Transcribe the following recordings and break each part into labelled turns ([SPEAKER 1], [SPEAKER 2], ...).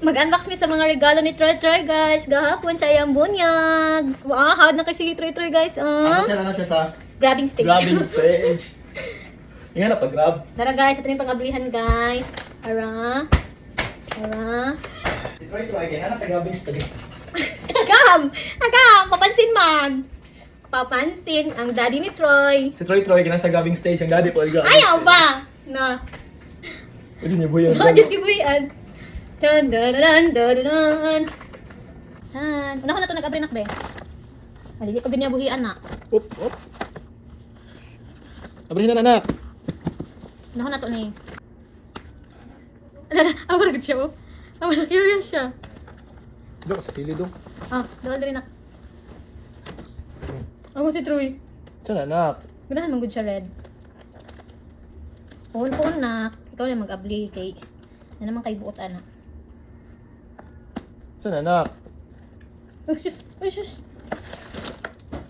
[SPEAKER 1] Mag-unbox mi sa mga regalo ni Troy Troy, guys. Gahapon sa iyang bunyag. Wow, hawad na kasi si Troy Troy, guys. Ah.
[SPEAKER 2] Asa siya na siya sa
[SPEAKER 1] Grabbing stage.
[SPEAKER 2] Grabbing stage. Ingat na pag-grab.
[SPEAKER 1] Tara guys, ito na yung pag-ablihan, guys. Ara. Ara.
[SPEAKER 2] Si Troy Troy, kaya na sa grabbing stage.
[SPEAKER 1] Agam! Agam! Papansin man! Papansin ang daddy ni Troy.
[SPEAKER 2] Si Troy Troy, kaya sa grabbing stage. Ang daddy po ay grabbing
[SPEAKER 1] Ayaw
[SPEAKER 2] stage.
[SPEAKER 1] ba? Na.
[SPEAKER 2] Pwede niya buyan.
[SPEAKER 1] Bakit gibuyan? Dun dun dun dun dun dun. Tan. Una ko na to nag-abri nak be. Malili ko ginabuhian na.
[SPEAKER 2] Op, op. Abrihin na, anak.
[SPEAKER 1] Una ko na to ni. Alala, amo na gud siya oh. Amo na curious siya.
[SPEAKER 2] Dok, sa kilid dong.
[SPEAKER 1] Ah, dool diri nak. Ako si Troy.
[SPEAKER 2] Saan, anak?
[SPEAKER 1] Ganahan man gud siya red. Pohon pohon nak. Ikaw na mag-abli kay na naman kay buot ana.
[SPEAKER 2] Saan, anak?
[SPEAKER 1] Oh, sus. Oh, sus.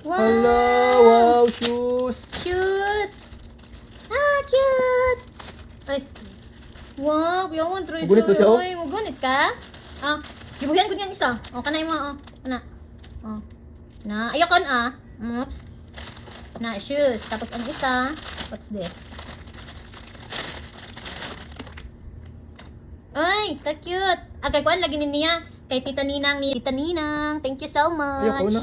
[SPEAKER 1] Wow.
[SPEAKER 2] Hello, wow, shoes.
[SPEAKER 1] Shoes! Ah, cute! Ay. Wow, kuya mo, Troy,
[SPEAKER 2] Mugunit
[SPEAKER 1] Troy.
[SPEAKER 2] to siya, oh.
[SPEAKER 1] Oy, mugunit ka? Ah, gibuhian ko niyan isa. Oh, kanay mo, oh. Ana. Oh. Na, ayokon ah. Oops. Na, shoes. Tapos ang isa, what's this? Ay, ka-cute. Ah, kay kuan lagi ni niya. Kay Tita Ninang ni Tita Ninang. Thank you so much.
[SPEAKER 2] Ayoko na.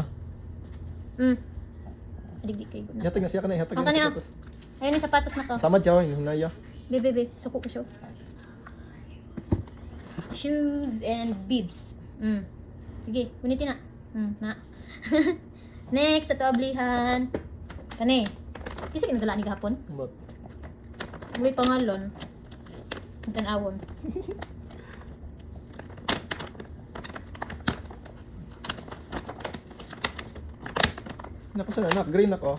[SPEAKER 1] Adigdi kay na.
[SPEAKER 2] Hatag na siya kanay, hatag
[SPEAKER 1] Ang
[SPEAKER 2] na
[SPEAKER 1] kani,
[SPEAKER 2] siya.
[SPEAKER 1] ah. Ayun yung sapatos na ko.
[SPEAKER 2] Sama siya, oh, hinaya.
[SPEAKER 1] Be, be, be. Suko ko siya. Shoes and bibs. Sige, gunitin na. Na. Next, ato ablihan. Kani. Kasi kinadala ni gahapon.
[SPEAKER 2] But,
[SPEAKER 1] Ulit pangalon. Ang Tanawon.
[SPEAKER 2] Naku, saan, anak? Green ako.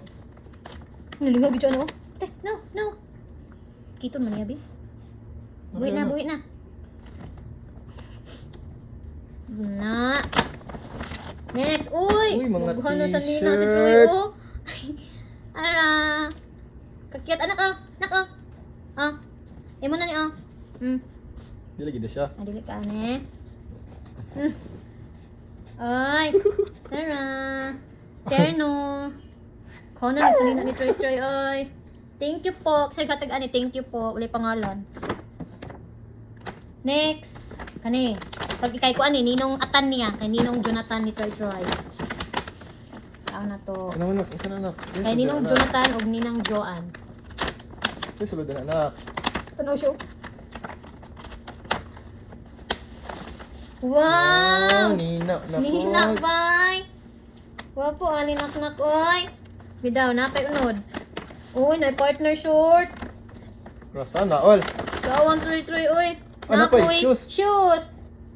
[SPEAKER 1] Nalingaw gid siya ano. Te, no, no. Kiton man niya, bi. Buhi na, buhi na. Na. Next. Uy!
[SPEAKER 2] Uy, mga
[SPEAKER 1] Magbuhan sa nina si Troy,
[SPEAKER 2] t-shirt.
[SPEAKER 1] oh. Ara. Kakyat, anak, oh. Anak, oh. Ah. Imo na ni, oh.
[SPEAKER 2] Di lagi na siya.
[SPEAKER 1] Adili ka, ane. Ay. Tara. Terno. Kona nagsanina ni Troy Troy, oy. Thank you po. Kasi katag ani, thank you po. Uli pangalan. Next. Kani. Pag ikay ko ani, Ninong Atan niya. Kay Ninong Jonathan ni Troy Troy. Tao na to.
[SPEAKER 2] Ano, anak? Saan, anak? Ay,
[SPEAKER 1] Kay
[SPEAKER 2] sulod
[SPEAKER 1] Ninong
[SPEAKER 2] na, anak.
[SPEAKER 1] Jonathan ug Ninang Joan.
[SPEAKER 2] Ay, sulod na, anak.
[SPEAKER 1] Ano siya? Wow!
[SPEAKER 2] Nina, na
[SPEAKER 1] Nina, bye! Wapo, ani nak-nak, oy. Bidaw, napay unod. Uy, na partner short.
[SPEAKER 2] Sana all.
[SPEAKER 1] Gawang 3 3 oy.
[SPEAKER 2] Ano pa,
[SPEAKER 1] Nakoy,
[SPEAKER 2] shoes?
[SPEAKER 1] Shoes.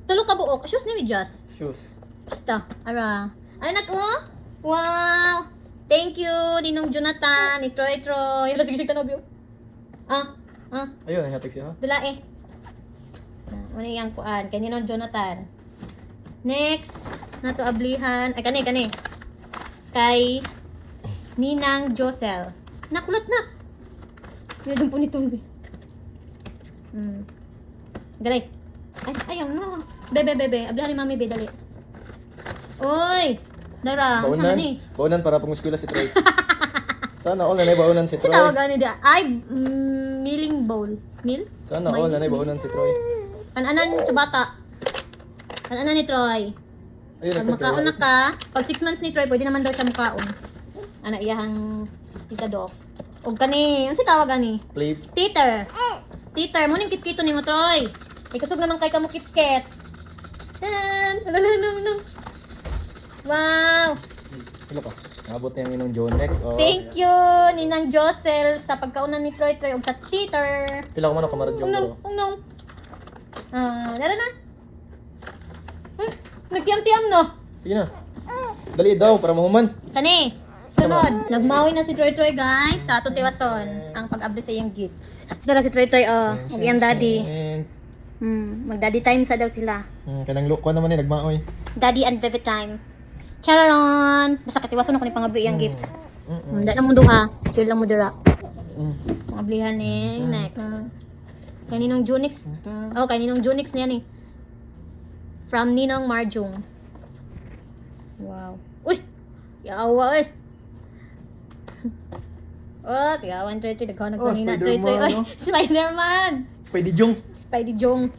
[SPEAKER 1] Tulo ka buok. Shoes ni mi Just.
[SPEAKER 2] Shoes.
[SPEAKER 1] Basta, ara. Ano nak oh? Wow. Thank you Ninong Jonathan, ni Troy Troy. Hala sige siya tanaw biyo. Ah, ah.
[SPEAKER 2] Ayun, hatag siya, ha?
[SPEAKER 1] Dula eh. Una yung kuan kay Ninong Jonathan. Next, nato ablihan. Ay kani kani. Kay Ninang Josel. Nakulot na. Meron po nitong be. Garay. Ay, ayaw no. Bebe, bebe. Ablihan ni Mami, be, dali. Oy! Dara, ang
[SPEAKER 2] Baunan.
[SPEAKER 1] sama ni.
[SPEAKER 2] Baunan para pang eskwela si Troy. Sana all nanay baunan si
[SPEAKER 1] Sa
[SPEAKER 2] Troy.
[SPEAKER 1] tawag ani da? Ay, milling bowl. Mill?
[SPEAKER 2] Sana all nanay baunan si Troy.
[SPEAKER 1] Ananan sa bata. Ananan ni Troy.
[SPEAKER 2] Ayun,
[SPEAKER 1] Pag makaon na ka, pag 6 months ni Troy, pwede naman daw siya mukaon. Ana iyahang tita Doc. Og kani, unsa tawag ani?
[SPEAKER 2] Play.
[SPEAKER 1] Teeter. Teeter, mo ning kitkito nimo Troy. Ikusog naman kay kamo kitket. Tan, no, no, no, no. Wow.
[SPEAKER 2] Ano pa? Nabot na yung inong John next. Oh.
[SPEAKER 1] Thank you Ninang Josel sa pagkaunan ni Troy Troy og sa teeter.
[SPEAKER 2] Pila ko man ako kamarad yung
[SPEAKER 1] Unong,
[SPEAKER 2] bro.
[SPEAKER 1] unong. Ah, dara na. Nagtiam-tiam no.
[SPEAKER 2] Sige na. Dali daw para mahuman.
[SPEAKER 1] Kani, sunod. Nagmawi na si Troy Troy guys sa atong tiwason ang pag-abli sa iyang gifts. Dara si Troy Troy oh, ug iyang daddy. Mag-daddy time sa daw sila.
[SPEAKER 2] Kanang look ko naman eh nagmaoy.
[SPEAKER 1] Daddy and baby time. Charon! Basta katiwason ako ni pangabli iyang gifts. Da na mo duha. Chill lang mo dira. Pangablihan ning next. Kay Ninong Junix. Oh, kay Ninong Junix niyan eh. From Ninong Marjung. Wow. Uy! Yawa eh. Oh, tiga 130 nagkaon
[SPEAKER 2] Oh,
[SPEAKER 1] nagkanina. Troy, Troy.
[SPEAKER 2] Spider-Man,
[SPEAKER 1] Oy,
[SPEAKER 2] no?
[SPEAKER 1] Spider-Man.
[SPEAKER 2] Spidey Jong.
[SPEAKER 1] Spidey Jong.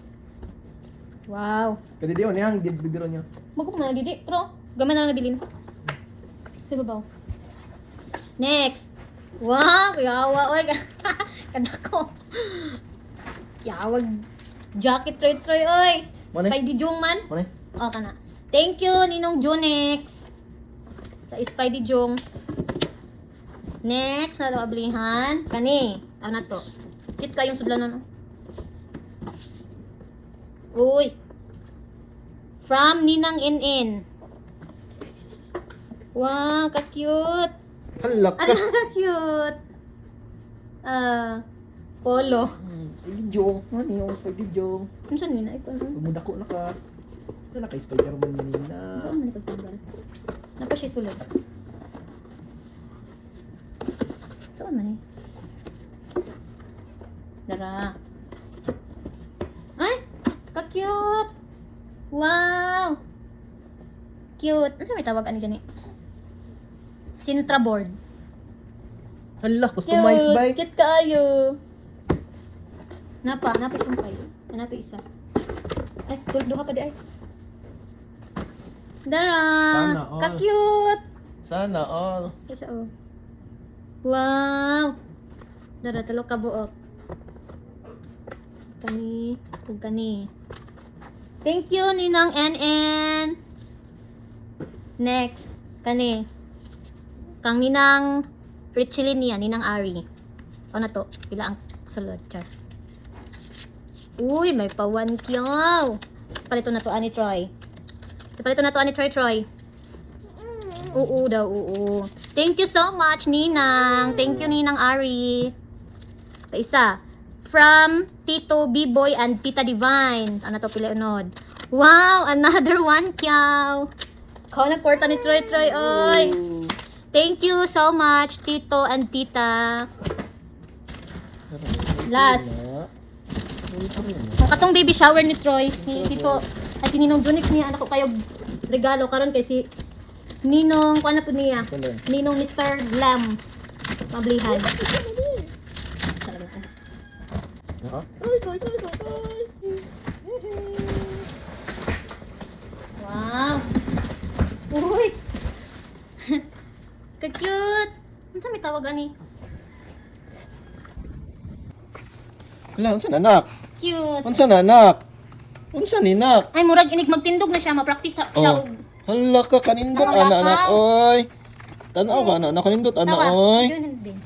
[SPEAKER 1] Wow.
[SPEAKER 2] Kadi di niya ang bibiro niya.
[SPEAKER 1] Magko man didi. Pero gamay na lang nabilin. Sa babaw. Next. Wow, yawa oy. Kadako. Yawag jacket, Troy Troy oy.
[SPEAKER 2] Muna?
[SPEAKER 1] Spidey Jong man.
[SPEAKER 2] Muna.
[SPEAKER 1] O kana. Thank you, Ninong Junix. Sa Spidey Jong. Next na daw ablihan. Kani. Ano na to? Cute kayong sudlanon. Oh. Uy. From Ninang Inin. Wow, ka-cute.
[SPEAKER 2] Hala ka.
[SPEAKER 1] Ano, ka-cute. Ah, polo.
[SPEAKER 2] Spidey Jong. Ano yung Spidey Jong?
[SPEAKER 1] Ano siya nina? Ikaw, ano?
[SPEAKER 2] Pagmudako na ka. Ito na kay Spider-Man ni Nina.
[SPEAKER 1] Saan man ipagtanggal? Napa siya sulod. Saan man eh? Dara. Ay! Ka-cute! Wow! Cute. Ano may tawag ani gani? Sintra board.
[SPEAKER 2] Hala, customized
[SPEAKER 1] Cute.
[SPEAKER 2] bike.
[SPEAKER 1] Cute kaayo. Napa, napa sumpay. Napa isa. Ay, tulog duha pa di ay. Dara!
[SPEAKER 2] Sana all.
[SPEAKER 1] Ka-cute!
[SPEAKER 2] Sana all.
[SPEAKER 1] Isa oh. Wow! Dara, tulo ka buok. Kani, ug kani. Thank you, Ninang NN. Next, kani. Kang Ninang Richelin niya, Ninang Ari. O na to, pila ang sulod, char. Uy, may pa 1 kyaw. Sa palito na to, ani Troy. Sa palito na to, ani Troy Troy. Oo daw, oo. Thank you so much, Ninang. Thank you, Ninang Ari. Pa isa. From Tito B-Boy and Tita Divine. Ano to, pila unod. Wow, another one, kyaw. Kau nagporta ni Troy Troy, oy. Thank you so much, Tito and Tita. Last. Kung katong baby shower ni Troy, si Tito, ay si Ninong Junix niya, anak ko kayo regalo karon kay si Ninong, kuan na po niya. Ninong Mr. Lam. Pablihan. Talaga to. Wow. Uy. Ka-cute. Ano sa may tawag ani?
[SPEAKER 2] Hala, unsa na anak?
[SPEAKER 1] Cute.
[SPEAKER 2] Unsa na anak? Unsa ni nak?
[SPEAKER 1] Ay, murag inig magtindog na siya, ma-practice siya
[SPEAKER 2] Oh.
[SPEAKER 1] og
[SPEAKER 2] Hala ka kanindot
[SPEAKER 1] Ang
[SPEAKER 2] ana anak
[SPEAKER 1] lakaw.
[SPEAKER 2] oy. Tan-aw ka ana, anak kanindot ana
[SPEAKER 1] Tawa.
[SPEAKER 2] oy.
[SPEAKER 1] Yun, din.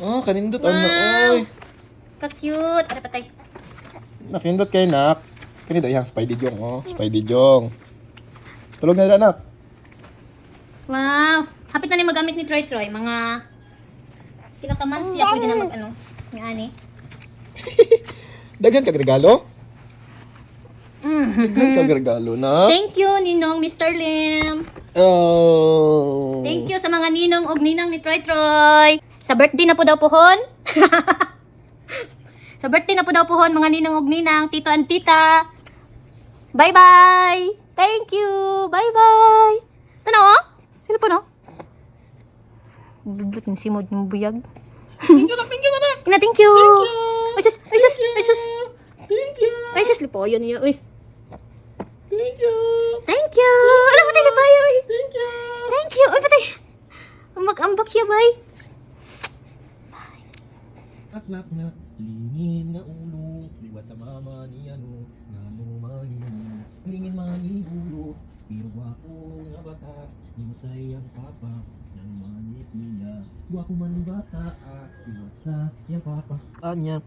[SPEAKER 2] Oh, kanindot ana
[SPEAKER 1] Wow.
[SPEAKER 2] oy.
[SPEAKER 1] Ka-cute. Ay, patay.
[SPEAKER 2] Nakindot kay nak. Kani daw yang Spidey Jong oh, Spidey Jong. Tulog na anak.
[SPEAKER 1] Wow. Hapit na ni magamit ni Troy Troy. Mga pila ka months siya pwede na mag ano. Nga ani.
[SPEAKER 2] Daghan kag regalo? Daghan kag regalo na.
[SPEAKER 1] Thank you, Ninong Mr. Lim.
[SPEAKER 2] Oh.
[SPEAKER 1] Thank you sa mga ninong og ninang ni Troy Troy. Sa birthday na po daw pohon. Sa birthday na po daw pohon mga ninong og ninang, tito and tita. Bye-bye. Thank you. Bye-bye. Tanaw oh. Sila po no? Dudot ni simod ng buyag.
[SPEAKER 2] Thank you na, thank you na.
[SPEAKER 1] Ina, thank you. Ay, sus, ay, sus, ay, sus.
[SPEAKER 2] Thank you.
[SPEAKER 1] Ay, sus, lipoyo niya. Uy.
[SPEAKER 2] Thank you.
[SPEAKER 1] Thank you. Alam mo, tayo lipoyo. Uy.
[SPEAKER 2] Thank you.
[SPEAKER 1] Thank you. Uy, patay. Ambak-ambak siya, bay.
[SPEAKER 2] Nak nak nak, lingin na ulo, liwat sa mama ni ano, ngano mangin, lingin mani ulo, pero gwapo nga bata, liwat sa iyang papa, nang mani siya, gwapo man bata, ah, liwat sa iyang papa. Anya.